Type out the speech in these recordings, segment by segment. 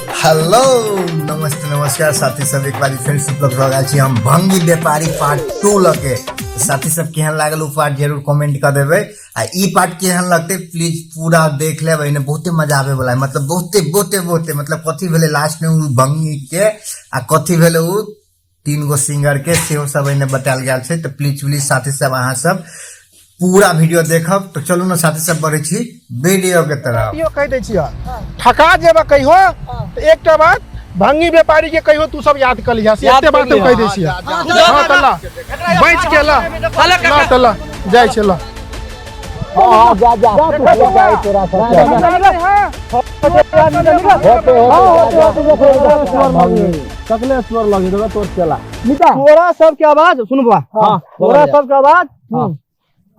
Hello नमस्ते नमस्कार साथी सब, एक बार फेर से उपलब्ध भऽ गेल छी हम भंगी व्यापारी पार्ट 2 लऽ के। साथी सब केहन लागल ओ पार्ट जरूर कमेंट कऽ देबै आ ई पार्ट केहन लगतै प्लीज पूरा देख लेब, एहिमे बहुते मजा आबै वाला है। मतलब बहुते बहुते बहुते मतलब कथी भेलै लास्ट में ओ भंगी के आ कथी भेलै ओ 3 गो सिंगर के सेहो सब एहिमे बतायल गेल छै। तऽ प्लीज प्लीज साथी सब अहाँ सब पूरा वीडियो देखब। तो चलू ना साथी सब बढ़े छी वीडियो के तरफ। यो कहि दै छियै ठका जेबा कहियो तऽ एकटा बात भंगी व्यापारी के कहियो तू सब याद कर लिहा, से एते बात हम कहि दै छियै। हां तऽ ला बच के ला ला तऽ ला जाइ छै ला। हां जा जा तू जा तोरा सब सकलेश्वर लगे तो तोर चला तोरा सबके आवाज सुनबा। हां तोरा सबके आवाज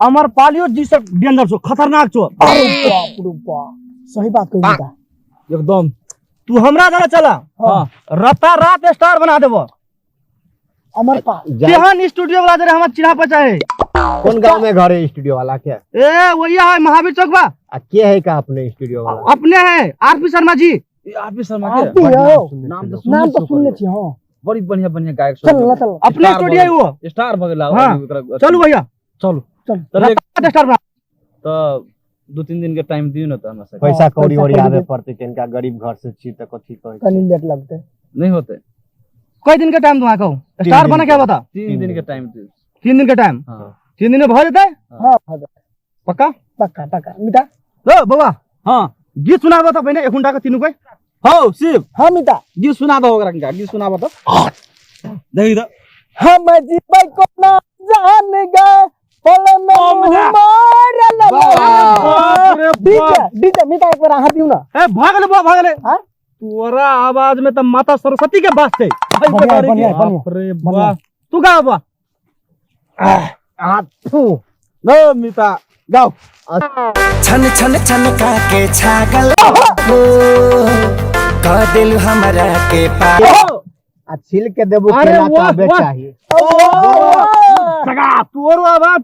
अमर पालियो जी सब डेंजर छो, खतरनाक छो। अरे बाप रे बाप, सही बात कहि मिता। एकदम तू हमरा जाना चला। हां राता रात स्टार बना देबो। अमर पाल केहन स्टूडियो वाला जरे हमर चिन्हा पचा है। कौन गांव में घर है स्टूडियो वाला के? ए वही है महावीर चौक बा। आ के है का अपने स्टूडियो वाला? अपने है आरपी शर्मा जी। आरपी शर्मा के आरपी हो। नाम तो नाम तो सुनले छी। हां बड़ी बढ़िया बढ़िया गायक चल ला चल अपने स्टूडियो है वो स्टार भ गेला। हां चलू भैया चलू चल। चल स्टार बना। तो 2-3 दिन के टाइम दियो ना त हमरा सब। पैसा कौड़ी ओरी आवे पड़ते तिनका गरीब घर से छी त कथी कहै कनी लेट लगते नहीं होते। कई दिन के टाइम दूं कहू स्टार बना के बता। 3 दिन के टाइम दियो। 3 दिन के टाइम? हां 3 दिन में भ जेतै? हां भ जेतै पक्का पक्का पक्का मिता। ओ बौआ हां गीत सुनाबो त पहिने एक घंटा के तीनू कोई। हो शिव। हां मिता गीत सुना दो ओकरा के, गीत सुनाबो त देखी त हम जीबै कोना जान गए पल में मरल। डीजे डीजे मिता एक बार अहाँ दियौ ना। ए भ गेलै बौआ भ गेलै। हां तोरा आवाज में त माता सरस्वती के बास छै। बढ़िया बढ़िया बाप रे बाप तू गा बौआ। आ थू लो मिता गाओ। छन छन छन का के छागल हो कह दिल हमरा के पा आ छिल के देबो केला त अबे चाहिए। सगा तोरो आवाज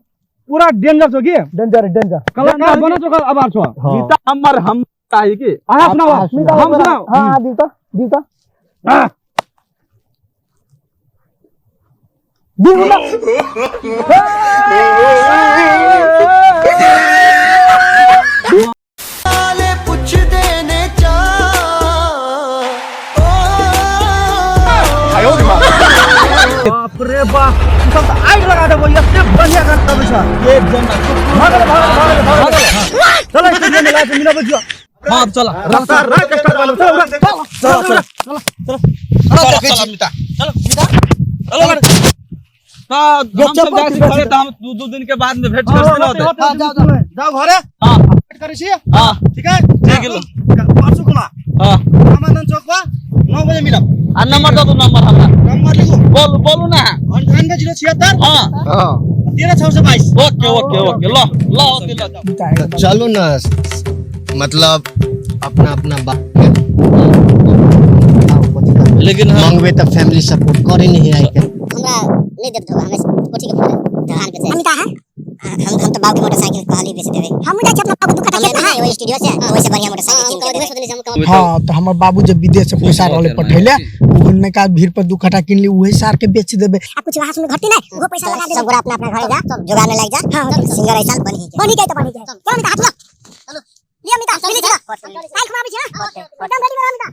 पूरा डेंजर छौ की? डेंजर डेंजर कलाकार बने छौ आवाज छौ। मिता हमर हम चाहिए की? अहाँ सुनाओ हम सुनाओ। हां हां दिउ त दिउ त दिउ ना। बाप रे बाप तू सब त आगि लगा देबो, एते बढ़िया गाना गाबै छ। एक जन भागल भागल भागल भागल चल स्टूडियो में लाके मिलाबै छियो। हां चल रफ्तार राख स्टार वाला चल चल चल चल चल चल मिता चल मिता चलो तो हम सब जाइ छी घरे त हम 2 दिन के बाद में भेंट कर ना होते। हां जाओ जाओ जाओ घरे। हां भेंट करै छी। हां ठीक है ठीक है। परसू खुना हां रामानंद चौक पर 9 बजे मिलब। आ नंबर दो नंबर हमरा नंबर लिखू। बोलू बोलू ना। 98 076 हां हां 13 622। ओके ओके ओके लो लो होते लो। तो चलो ना मतलब अपना अपना बात में लेकिन हम मांगबे त फैमिली सपोर्ट करे नहीं आई के। हमरा नहीं देत धोखा, हमें कोठी के फूल धान बेचे। अमिता है हम तो बाबू के मोटरसाइकिल कहली बेच देबे। हम जाइ छी अपना बाबू के दुकान हमे नहीं ओइ स्टूडियो से तो ओइसे बढ़िया मोटरसाइकिल कीन के देबे। हां तो हमर बाबू जे विदेश से पैसा रहले पठैले उ नका भीड़ पर 2 कट्ठा किनली उहे सार के बेच देबे। आ कुछ वहां से घटी नहीं वो पैसा लगा देबे। सब गोरा अपना अपना घरे जा जुगाड़ में लग जा। हां सिंगर ऐसा बनी के बनी के तो बनी के। चल मिता हाथ लो। चलो लियो मिता मिली चलो साइकिल घुमाबै छी। हां एकदम रेडी बना मिता।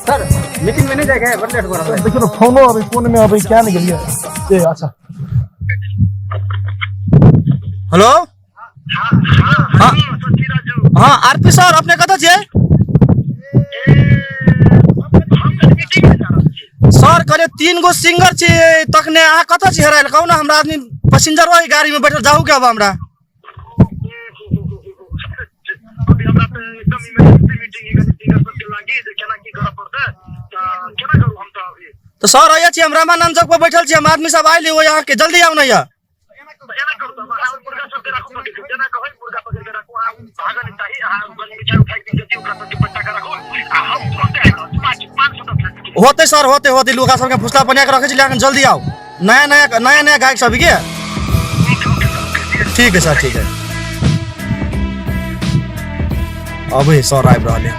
सर मीटिंग में नहीं जाएगा बड़ लेट हो रहा है। देखियो फोनो अबै फोन में अबै क्या नहीं गेलिए। ए अच्छा हेलो हां हां आरपी सर अपने कतऽ छियै? सर कहलियै 3 गो सिंगर छी तखने अहाँ कतऽ छी हेरायल? कहू ना हमरा आदमी पैसेंजर ओहि गाड़ी में बैठल जाहू के अब हमरा। तो सर आइए छी हम रामानंद चौक पर बैठल छी, हम आदमी सब आयल हो यहाँ के जल्दी आउ ना यहाँ। होते सर होते होते लोग सबके फुसला बना के रखे छी, लेकिन जल्दी आओ। नया नया नया नया गायक सब के। ठीक है सर, ठीक है। अबै सर आबि रहल है।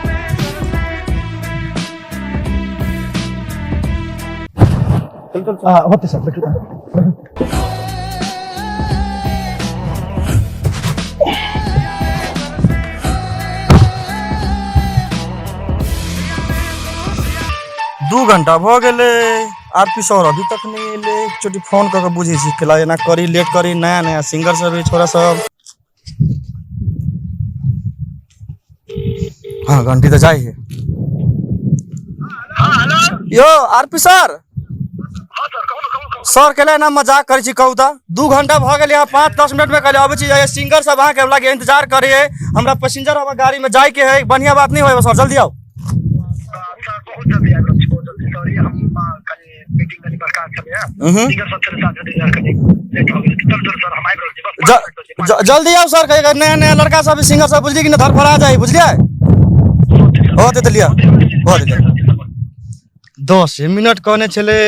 हाँ होते सर, बैठू। दू घंटा भऽ गेलै, आर पी सर अभी तक नहि एलै। चोटी फोन कऽ के बुझै छी केला एना करी, लेट करी। नया नया सिंगर सब है छोरा सब। हाँ घंटी तऽ जाइ है। यो आर पी सर, सर केला एना मजाक करै छी कहू तऽ? 2 घंटा भऽ गेल, यहाँ 5-10 मिनट में कहले अबै छी। सिंगर सब अहाँके लागे इंतजार करे है, हमरा पैसेंजर अब गाड़ी में जाय के है। बढ़िया बात नहीं होय सर, जल्दी आओ। जल्दी आओ सर, कहिएगा नया नया लड़का सब सिंगर सब बुझलिए कि ना धरफड़ा जाए, बुझलिए? होते तो लिया, होते 10 मिनट कहने छले,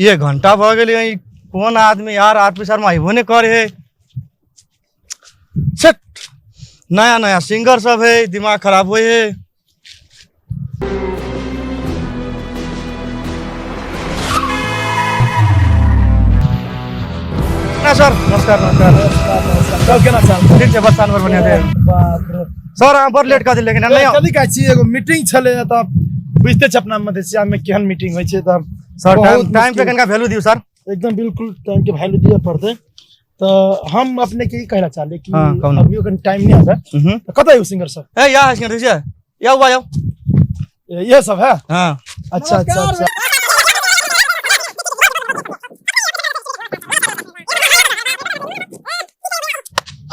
1 घंटा भऽ गेलै। कोन आदमी यार आर पी शर्मा अयबो नहि करे है। सेट नया नया सिंगर सब है, दिमाग खराब होइ है। सर नमस्कार नमस्कार। केना चाल? ठीक छै, बस जानवर बढ़िया छै। सर अहाँ बड़ लेट कऽ देलियै, लेकिन नहि कथी कहै छी, एगो मीटिंग छलै तऽ बुझिते छी अपना मधेसिया में केहन मीटिंग होइ छै। तऽ सर टाइम के कनिका वैल्यू दियौ सर। एकदम बिल्कुल टाइम के वैल्यू दिअ पड़तै। तऽ हम अपने के ई कहला चाहले कि अभियो कनि टाइम नहीं आता। तऽ कतऽ यौ सिंगर सब? ए या सिंगर छै, या हुआ यौ ये सब है। हां अच्छा अच्छा अच्छा।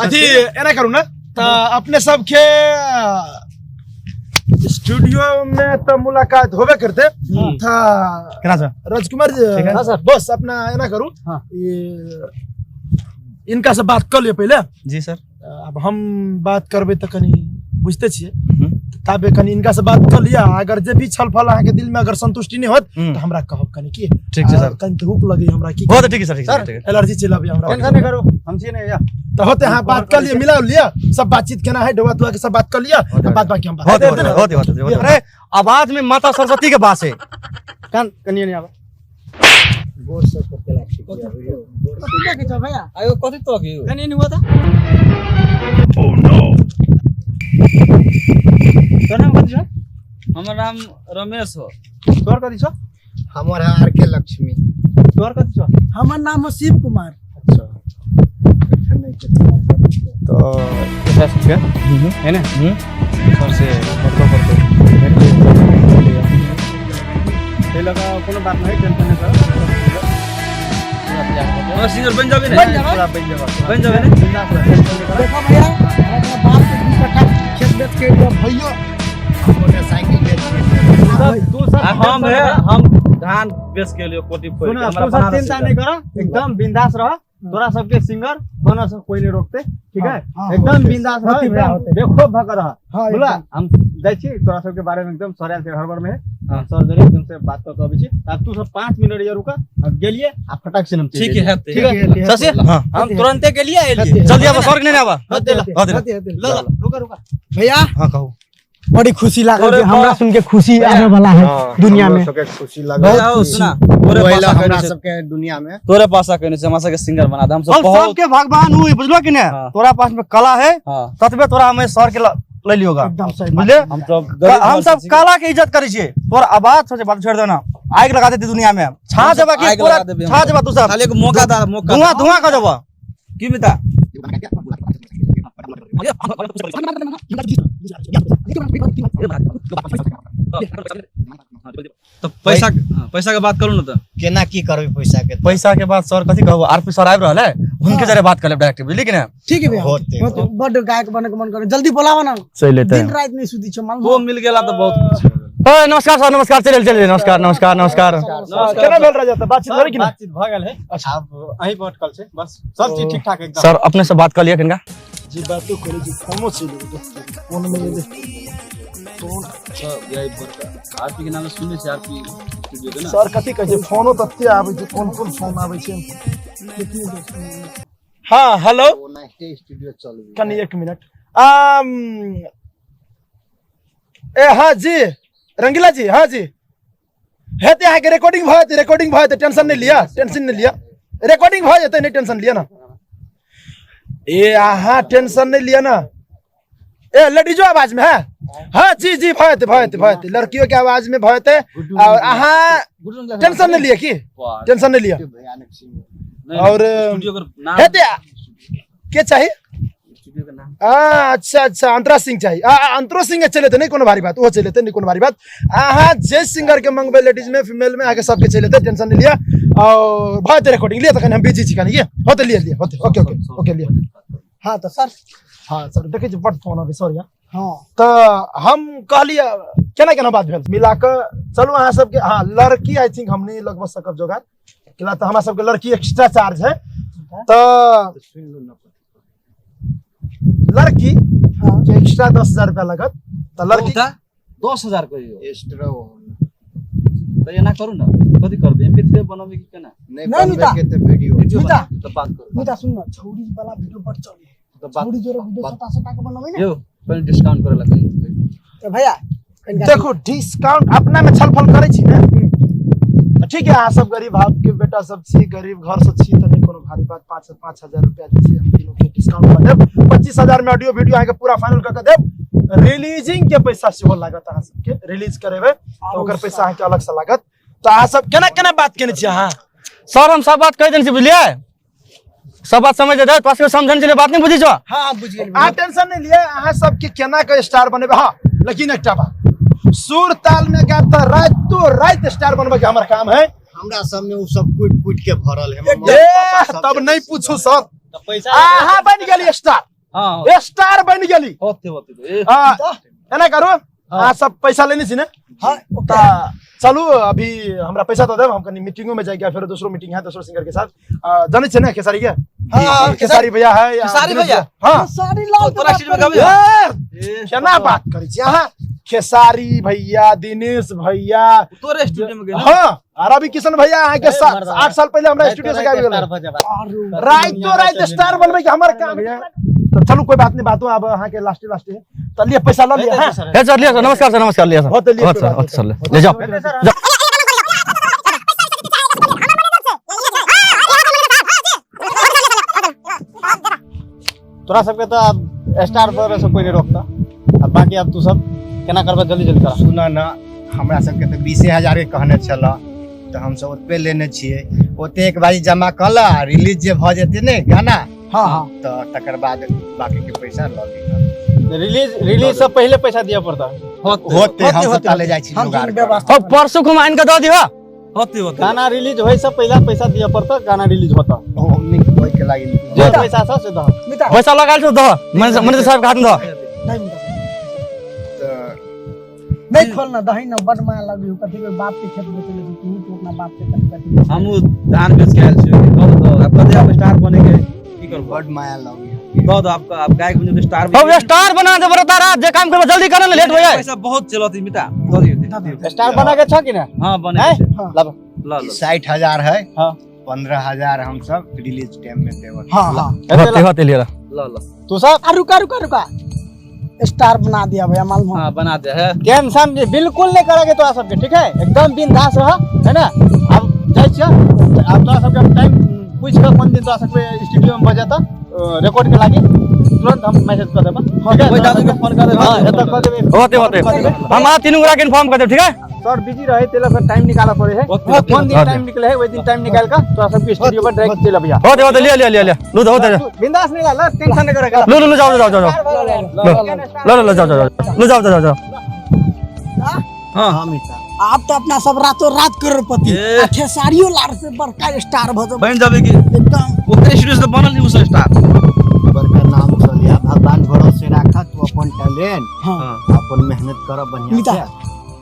अथी एना करू ना तऽ अपने सबके स्टूडियो में तो मुलाकात होबे करते था। केना सर? राजकुमार जी बस अपना एना करू, ये इनका से बात कर लियो पहले। जी सर। अब हम बात करबे तऽ कनी बुझते छियै, ताबे कनी इनका से बात कर लिया। अगर जे भी छल फल अहाँ के दिल में अगर संतुष्टि नहीं होत तो हमरा कहब कनी की। ठीक छै सर। कनी धूप लगे हमरा की। हो तऽ ठीक है सर, ठीक है, ठीक है। एलर्जी चलि आबे हमरा। टेंशन नहीं करू, हम छियै ने या। तो होते हाँ बात कर लिया, मिला लिया सब बातचीत केना है, डोबा तुआ के सब बात कर लिया, बात बाकी हम बात होते होते होते होते। अरे आवाज में माता सरस्वती के बास है। कान कनिए नहीं आवा। गोर सब को केला ठीक है। कथी के छौ भैया? आयो कथी तो के कनिए नहीं हुआ था। Oh no. तोर नाम कथी छौ? हमर नाम रमेश हो। तोर कथी छौ? हमर है आर के लक्ष्मी। तोर कथी छौ? हमर नाम हो शिव कुमार। अच्छा तो ऐसा है है ना? सर से पड़तो पड़तो ते लगा कोनो बात नहीं, टेंशन नहीं करो। पूरा सिंगर बन जाबे ने, पूरा बन जाबे, बन जाबे ने। देखो भैया अपना बाप के 2 कट्ठा खेत बेच के भैया मोटरसाइकिल बेच के तू सब हम है, हम धान बेच के लियो कोटी फोड़ के हमरा तू सब चिंता नहीं करो, एकदम बिंदास रह। तोरा सबके सिंगर बना सब कोई नहीं रोकते, ठीक है? एकदम बिंदास रह, बेखौफ भऽ के रह। बोला हम जाइ छी तोरा सबके बारे में एकदम सर आयल छै हड़बड़ में। सर जरे एकदम से बात कऽ के अबै छी। आब तू सब 5 मिनट ये रुका, अब गेलिए आ फटाक से हम ठीक है, ठीक है शशि? हम तुरंते गेलिए एलिए। जल्दी आबो सर के नहीं आबा। ल रुका रुका भैया। हां कहू। बड़ी खुशी लागल जे हमरा सुन के खुशी आवे वाला है दुनिया में। सबके खुशी लागल। सुना तोरे पास हमरा सबके दुनिया में तोरे पास कहने से हमरा सबके सिंगर बना दे। हम सब बहुत सबके भगवान हुई, बुझलो कि ने? तोरा पास में कला है ततबे तोरा हमें सर के ले लियोगा। एकदम सही। बुझले? हम सब कला के इज्जत करै छियै। तोर आवाज सोचे बात छोड़ देना, आग लगा देती दुनिया में। छा देबा की पूरा छा देबा तू सब। खाली एक मौका दा, मौका धुआं धुआं कर देबा की मिता। तो पैसा पैसा के बात करू ना। तो केना की करबे पैसा के? पैसा के बात सर कथी कहबो? आरपी सर आबि रहल है, हुनके जरे बात कर लेब डायरेक्ट, बुझली कि ना? ठीक है भैया, बड गायक बने के मन करे, जल्दी बोलावा ना। दिन रात नहीं सुती छो मालूम। वो मिल गेला तो बहुत कुछ। नमस्कार सर, नमस्कार। चलिए चलिए, नमस्कार नमस्कार नमस्कार। केना भेल राजा? त बातचीत भेल कि ना? बातचीत भ गेल है। अच्छा अब अहीं पर अटकल छै, बस सब चीज ठीक ठाक एकदम। सर अपने से बात कर लिया किनका? जी बातो करे जी, फोनो चलि गेल फोन में जे फोन सब यही बड़का आरपी के नाम सुनने छी। आरपी स्टूडियो के ना। सर कथी कहै छै, फोनो तते आबै छै, कोन कोन फोन आबै छै। हाँ हेलो, स्टूडियो चलू कनी 1 मिनट। ए हाँ जी रंगीला जी, हाँ जी हेतै अहाँके रिकॉर्डिंग भऽ जेतै, रिकॉर्डिंग भऽ जेतै, टेंशन नहि लिअ, टेंशन नहि लिअ, रिकॉर्डिंग भऽ जेतै, नहि टेंशन लिअ ना। ए अहाँ टेंशन नहीं लिया ना। ए लेडीजो आवाज में है, हाँ जी जी भऽ जेतै, भऽ जेतै, भऽ जेतै, लड़कियों के आवाज में भऽ जेतै। और अहाँ टेंशन नहीं लिअ की, टेंशन नहीं लिअ। और हेतै के चाहिए? अच्छा अच्छा अंतरा सिंह चाहिए। अंतरो सिंह चले नहीं कोनो भारी बात, वो चले नहीं कोनो भारी बात। अहाँ जे सिंगर के मंगबे लेडीज में फीमेल में आके सबके चले टेंशन नहीं लिया। और भऽ जेतै रिकॉर्डिंग लिया, तखन हम बिजी छी कनी, ये होते लिया लिया होते, ओके ओके ओके लिया। हाँ तो सर, हाँ सर देखै छी बड फोन अबै, सॉरी। हाँ तो हम कहलियै केना केना बात भेल मिला कऽ चलू अहाँ सबके। हाँ लड़की I think हम नहीं लगभग सकब जोगाड़ केला, तऽ हमरा सबके लड़की एक्स्ट्रा चार्ज है। तो लड़की के एक्स्ट्रा 10,000 रुपया लगत। तो लड़की 10,000 कहियो एक्स्ट्रा तो एना करू ना, कथी करबै MP3 बनाबे की केना? नहीं बनबे के त वीडियो वीडियो त बात करू। मिता सुन ना, छौड़ी वाला वीडियो बड़ चले त बात छौड़ी जोरे वीडियो सटा सटा के बनाबै ना यो पहिले डिस्काउंट करे लगै। तो भैया देखो डिस्काउंट अपना में छलफल करै छी ने, ठीक है। अहाँ सब गरीब भाव के बेटा सब छी, गरीब घर से छी, त नहीं कोनो भारी बात। 5,000 रुपया जे छै हम तीनों के डिस्काउंट कऽ देब। 25,000 में ऑडियो वीडियो अहाँके पूरा फाइनल कऽ के देब। रिलीजिंग के पैसा सेहो लागत अहाँ सबके, रिलीज करेबै तऽ ओकर पैसा अहाँके अलग से लागत। तऽ अहाँ सब केना केना बात केने छी अहाँ? सर हम सब बात कहि देने छी बुझलियै, सब बात समझ जेतै, तोरा सबके समझन छलै बात नहि बुझै छौ। हाँ बुझि गेलियै, अहाँ टेंशन नहि लिअ, अहाँ सबके केना के स्टार बनेबै। हाँ लेकिन एकटा बात, सुर ताल में गायब तऽ रातो राति स्टार बनबै के हमर काम है। हमरा सब में उ सब कूट कूट के भरल है, मम्मी पापा सब तब नहीं पूछू सर, पैसा अहाँ बन गेली स्टार। हाँ स्टार बन गेली। होते होते एना करू अहाँ सब पैसा लेने छी ने? हाँ चलू अभी हमरा पैसा दऽ देब, हम कनी मीटिंगो में जाइके फेर दोसरो मीटिंग है दोसरो सिंगर के साथ। जानै छियै ने खेसारी के? हाँ खेसारी भैया है, खेसारी भैया? हाँ खेसारी लाल तोरा स्टूडियो में गाबै केना बात करै छी अहाँ? खेसारी भैया, दिनेश भैया तोरे स्टूडियो में गेल। हाँ रवि किशन भैया अहाँ के 8 साल पहले हमरा स्टूडियो से गाबि गेल। राइतो राइत स्टार बनबै के हमर काम है। तो चलू कोई बात नहीं, बातो अब अहाँ के लास्ट लास्ट है तो लिए पैसा ल लिया। हां हे सर लिया सर, नमस्कार सर, नमस्कार लिया सर। होते लिए सर, सर ले जाओ। तोरा सबके तो अब स्टार पर से कोई नहीं रोकता, अब बाकी अब तू सब केना करबा जल्दी जल्दी करा। सुन ना, हमरा सबके तो 20,000 के कहने छल तो हम सब ओतबे लेने छियै, ओते एक बारी जमा कऽ ल, रिलीज जे भऽ जेतै ने गाना, हाँ हाँ तो तकर बाद बाकी के पैसा ल लिहऽ। रिलीज रिलीज से पहले पैसा दिया पड़ता होते हम सब ताले जाइ छी जोगाड़ करऽ। अब परसों को आइन के दऽ दिहऽ। होते होते गाना रिलीज होय से पहले पैसा दिया पड़ता, गाना रिलीज होता ओ नीक होय के लागि जे पैसा छ से दह, पैसा लगाल छौ दह, मैनेजर साहब के हाथ में दह। नहीं नहीं खोलना दही ना, बड माया लगी हो कथी के बाप के खेत बेचले छी तू, तू अपना बाप के कथी कथी। हमहु धान बेच के आयल छी, दह दह अब कते आप स्टार बने के की करबो, बड माया लगी दह दह आपका आप गायक बन स्टार अब स्टार बना दे बरो तारा, जे काम करबो जल्दी कर ना, लेट हो जाए। पैसा बहुत चलत मिता दह दियो। स्टार बना के छ कि ना? हां बने लब ल ल 60,000 है, हां 15,000 हम सब रिलीज टाइम में देब। हां हां होते होते लिया ल ल तू सब आ रुका रुका रुका, स्टार बना दिया भैया मालूम। हां बना दे है, टेंशन बिल्कुल नहीं करेंगे तोरा सबके, ठीक है? एकदम बिंदास रह, है ना? अब जाइ छियै, अब तोरा सबके टाइम पूछ के कोन दिन तोरा सबके स्टूडियो में बजेता रिकॉर्ड के लागी तुरंत हम मैसेज कर देब। ठीक है, कोई दादू के फोन कर देब। हां एत कर देबे, होते होते हम आ तीनू गोरा के इन्फॉर्म कर देब, ठीक है? सर बिजी रहे तेला सर टाइम निकाला पड़े है, कोन दिन टाइम निकले है ओइ दिन टाइम निकाल के तोरा सबके स्टूडियो पर डायरेक्ट चल अबिया। होते होते लिया लिया लिया लिया लू होते बिंदास नहीं ला, टेंशन नहीं करेगा। लू लू जाओ जाओ जाओ लो लो जाओ जाओ लो जाओ जाओ जाओ। हां आप तो अपना सब रातों रात करोड़पति खेसारियो लार से बड़का स्टार भ बन जाबे की एकदम ओकरे स्टूडियो से बनल उ स्टार बड़का नाम चलिया। भगवान भरोसे राखा तू अपन टैलेंट, हां अपन मेहनत कर बढ़िया से,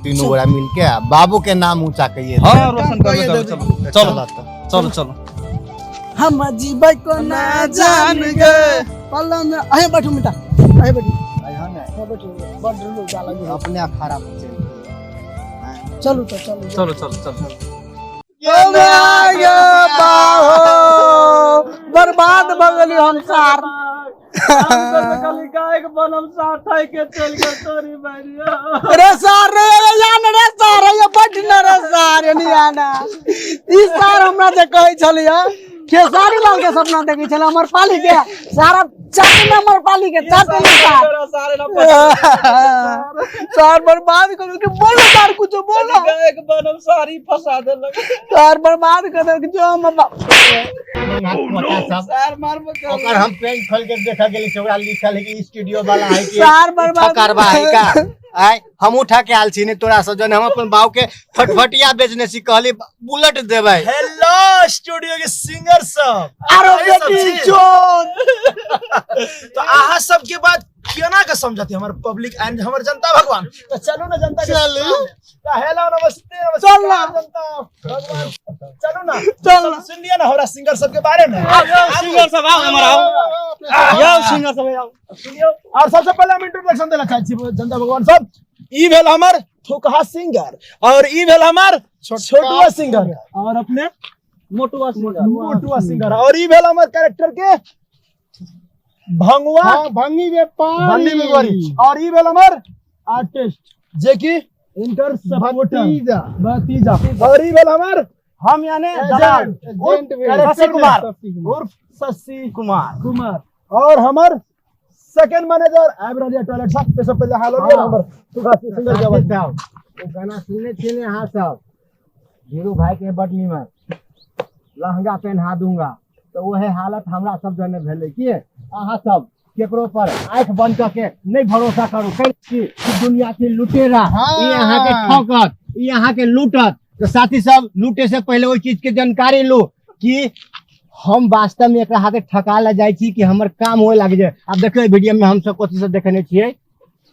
तीनों गोरा मिलके बाबू के नाम ऊंचा कहिए। हां रोशन कर चलो चलो चलो चलो। हम जीबै को ना जान गे पलंग में अहे बैठू मिटा, अहे बैठू, अहे ने बैठू, बड़ लोग जाला अपने अखाड़ा पर चल। चलू तो चलू चलो चलो चलो। बर्बाद भ गेली हम सार। रे सार रे या न रे सार ये बड न रे सार यानी आना ई सार हमरा जे कहै छलिया खेसारी लाल के सपना देखै छल हमर पाली के सारा चाट नंबर पाली के चाट नंबर सार सार बर्बाद कर के बोलो सार कुछ बोलो एक बनम सारी फंसा देलक सार बर्बाद कर देलक जो हम सार मार ओकर हम पेंट खोल के देखा गेली से ओकरा लिखल है कि स्टूडियो वाला है कि सार बर्बाद ठकरबा है का। आय हम उठा के आल छी ने तोरा सब जन हम अपन बाऊ के फटफटिया बेचने छी कहली बुलेट देबै। हेलो स्टूडियो के सिंगर सब अरे बेटी चोर। तो आहा सब के बात केना के समझती हमर पब्लिक एंड हमर जनता भगवान। तो चलो ना जनता के चलू। तो हेलो नमस्ते नमस्कार चल ना। जनता भगवान चलो ना चल ना। सुन लिया ना हमरा सिंगर सब के बारे में। सिंगर सब आओ हमर आओ आओ सिंगर सब आओ सुनियो। और सबसे पहले हम इंट्रोडक्शन देला चाहै छी जनता भगवान सब। ई भेल हमर थोकहा सिंगर और ई भेल हमर छोटुआ सिंगर और अपने मोटुआ सिंगर मोटुआ सिंगर और ई भेल हमर कैरेक्टर के भंगुआ भंगी व्यापारी और ई भेल हमर आर्टिस्ट जे कि इनकर सपोर्टर भतीजा और ई भेल हमर हम यानी दलाल शशि कुमार उर्फ शशि कुमार कुमार और हमर सेकंड मैनेजर आबि रहल टॉयलेट साफ पे सब पहले हाल हो हमर सिंगर जवाब साहब ओ गाना सुनने छी ने अहाँ सब धीरू भाई के बड नीमन लहंगा पहना दूंगा तो वह हालत हमरा सब जने भेलै कि अहाँ सब केकरो पर आंख बंद करके नहीं भरोसा करू कि दुनिया के लुटेरा ई अहाँ के ठकत ई अहाँ के लूटत। तो साथी सब लूटे से पहले ओहि चीज के जानकारी लू कि हम वास्तव में एकरा हाथे ठका ला जाइ छी कि हमर काम होए लाग जाए। अब देखियो वीडियो में हम सब कथी सब देखने छियै।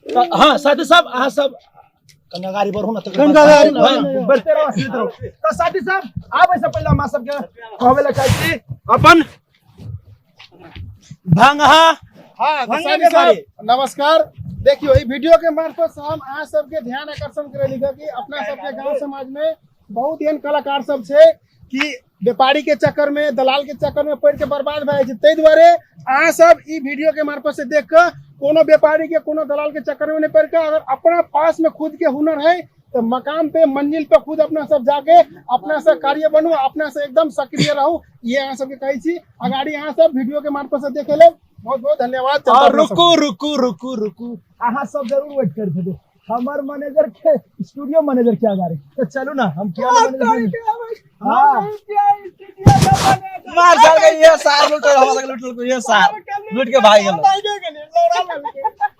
हाँ साथी सब अहाँ सब कन्यागारी बढ़ू ना कन्यागारी बढ़ते रहो सीधे रहो। तो साथी सब आबै से पहले हमरा सबके कहबै ला चाहै छी अपन भंगहा। हाँ तो साथी साहब नमस्कार। देखियो ई वीडियो के मार्फत से हम अहाँ सबके ध्यान आकर्षण करे लिखा कि अपना सबके गांव समाज में बहुत एहन कलाकार सब छै कि व्यापारी के चक्कर में दलाल के चक्कर में पड़ के बर्बाद भए जाइ छै। ताहि दुआरे अहाँ सब ई वीडियो के मार्फत से देख के कोनो व्यापारी के कोनो दलाल के चक्कर में नहीं पड़ के अगर अपना पास में खुद के हुनर है तो मकाम पे मंजिल पे खुद अपना सब जाके अपना से कार्य बनू अपना से एकदम सक्रिय रहू। ये अहाँ सबके कहै छी। अगाड़ी अहाँ सब वीडियो के मार्फत से देखे ले बहुत बहुत धन्यवाद। और रुकू रुकू रुकू रुकू अहाँ सब जरूर वेट कर देबे हमर मैनेजर के स्टूडियो मैनेजर के आगाड़ी। तो चलू ना हम क्या मैनेजर हां मार साल के ये सार लूट हमरा के लूट ये सार लूट के भाग गेल।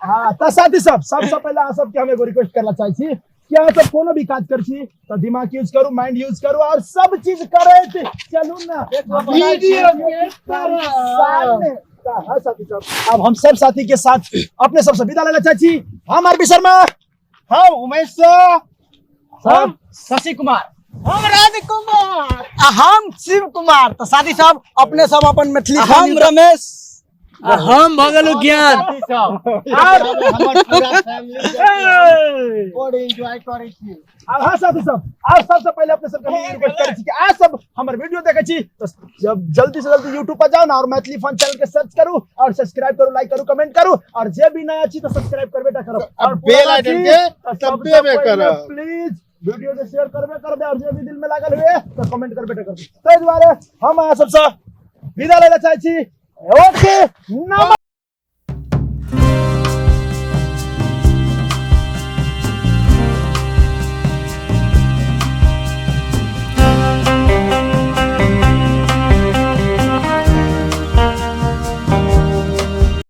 हां तो साथी सब सबसे पहले अहाँ सबके हम एगो रिक्वेस्ट करला चाहै छी कि अहाँ सब कोनो भी काज कर छी तो दिमाग यूज करू माइंड यूज करू और सब चीज करैत चलू ना वीडियो के सामने। हाँ साथी सब अब हम सब साथी के साथ अपने सबसे विदा लेना चाहै छी। हम आरबी शर्मा, हम उमेश हम शशि कुमार, हम राजकुमार, हम शिव कुमार। तो साथी सब अपने सब अपन मैथिली, हम रमेश, हम भगलु ज्ञान और हमर पूरा फैमिली बड़ एंजॉय करै छी। अब हाँ साथी सब आप सबसे पहले अपने सबके हम रिक्वेस्ट करै छी कि आज सब हमर वीडियो देखै छी तो जब जल्दी से जल्दी यूट्यूब पर जाओ ना और मैथिली फन चैनल के सर्च करू और सब्सक्राइब करू, लाइक करू, कमेंट करू और जे भी नया छी तो सब्सक्राइब करबे टा करब और बेल आइकन के दबेबे करब। प्लीज वीडियो के शेयर करबे करबे और जे भी दिल में लागल हुए तो कमेंट करबे टा करबे। ताहि दुआरे हम अहाँ सबसँ विदा लेला चाहै छी। ओके नमस्कार।